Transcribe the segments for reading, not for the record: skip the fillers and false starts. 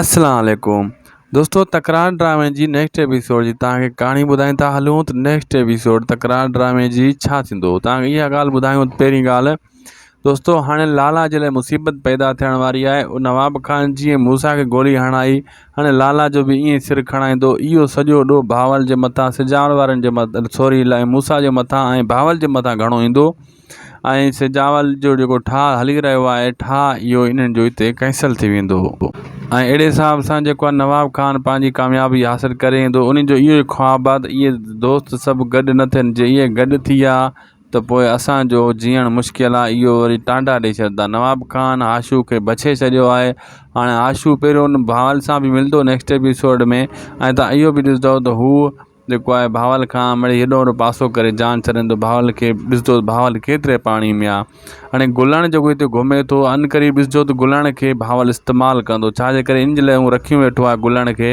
السلام عليڪم دوستو تڪرار ڊرامي جي نيڪسٽ ايپيسوڊ جي توهان کي ڪهاڻي ٻڌائين ٿا هلون ته نيڪسٽ ايپيسوڊ تڪرار ڊرامي جي ڇا ٿيندو توهان کي اها ڳالهه ٻڌايون پهرين ڳالهه دوستو هاڻي لالا جي لاء مصيبت پيدا ٿيڻ واري آهي نواب خان جيئن موسيٰ کي گولي هڻائي هاڻي لالا جو به ائين سر کڻائيندو اهو سڄو ڏوهه بهاول جي مٿان سجاول وارن جي مٿان سوري موسيٰ جي مٿان ۽ بهاول جي مٿان گهڻو ايندو ۽ سجاول جو جيڪو ٺاهه هلي رهيو آهي ٺاهه اهو انهن جو هتي ڪينسل ٿي ويندو ۽ اهڙي حساب سان جيڪو آهي نواب خان پنهنجي ڪاميابي حاصل ڪري ايندو انهن جو اهو ئي خواب آهي ته اهي دوست سڀ گڏ نه ٿين جي اهي گڏ ٿي ويا ته پوء اسانجو جيئڻ مشڪل آهي اهو وري ٽانڊا ڏئي ڇڏندا نواب خان هاشو کي بڇي ڇڏيو آهي هاڻي هاشو پهريون ان بهاول سان به ملندو نيڪسٽ ايپيسوڊ ۾ ۽ تان اهو به ڏسندو ته هو جيڪو آهي بهاول کان مڙئي هيڏو هوڏو پاسو ڪري جان ڇڏيندو بهاول کي ڏسندو ته بهاول ڪيتري پاڻي ۾ آ هاڻي گلڻ جيڪو هتي گهمي ٿو ان قريب ڏسجو ته گلڻ کي بهاول استعمال ڪندو ڇا جي ڪري ان جي لاء هو رکيون ويٺو آهي گلڻ کي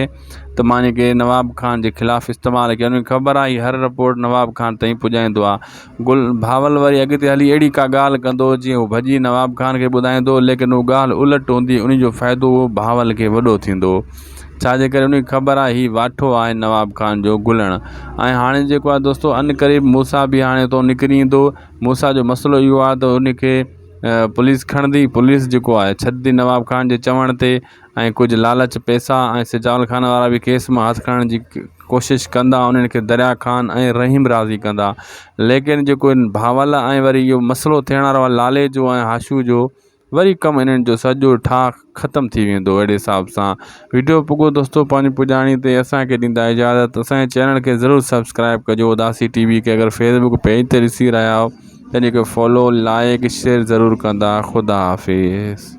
ته مان کي نواب خان جي خلاف استعمال ڪيو ان کي خبر آهي هر رپورٽ نواب خان تائين پڄائيندو آهي گل بهاول وري اڳتي هلي اهڙي ڪا ڳالهه ڪندو جيئن هو ڀڄي نواب خان کي ٻڌائيندو ليڪن هو ڳالهه الٽ هوندي ان جو فائدو بهاول کي وڏو ٿيندو ڇا جي ڪري ان کي خبر آهي هي واٺو آهي نواب خان جو گلڻ ۽ هاڻي جيڪو آهي دوستو ان قريب موسيٰ به هاڻي اتو نڪري ايندو موسيٰ جو مسئلو اهو آهي ته ان کي پوليس کڻندي پوليس جيڪو آهي ڇڏندي نواب خان جي چوڻ تي ۽ ڪجهه لالچ پئسا ۽ سجاول خان وارا به ڪيس مان هٿ کڻڻ جي ڪوشش ڪندا انهن کي دريا خان ۽ رحيم راضي ڪندا ليڪن جيڪو بهاول ۽ وري اهو مسئلو ٿيڻ وارو آهي لالي جو ۽ هاشو جو وري ڪم انهن جو سڄو ٺاهه ختم ٿي ويندو اهڙي حساب سان ويڊيو پڳو دوستو پنهنجي پڄاڻي تي اسان کي ڏيندا اجازت اسان جي چينل کي ضرور سبسڪرائب ڪجو اداسي ٽي وي کي اگر فيسبوڪ پيج تي ڏسي رهيا آهيو ته ان کي فالو لائڪ شيئر ضرور ڪندا خدا حافظ.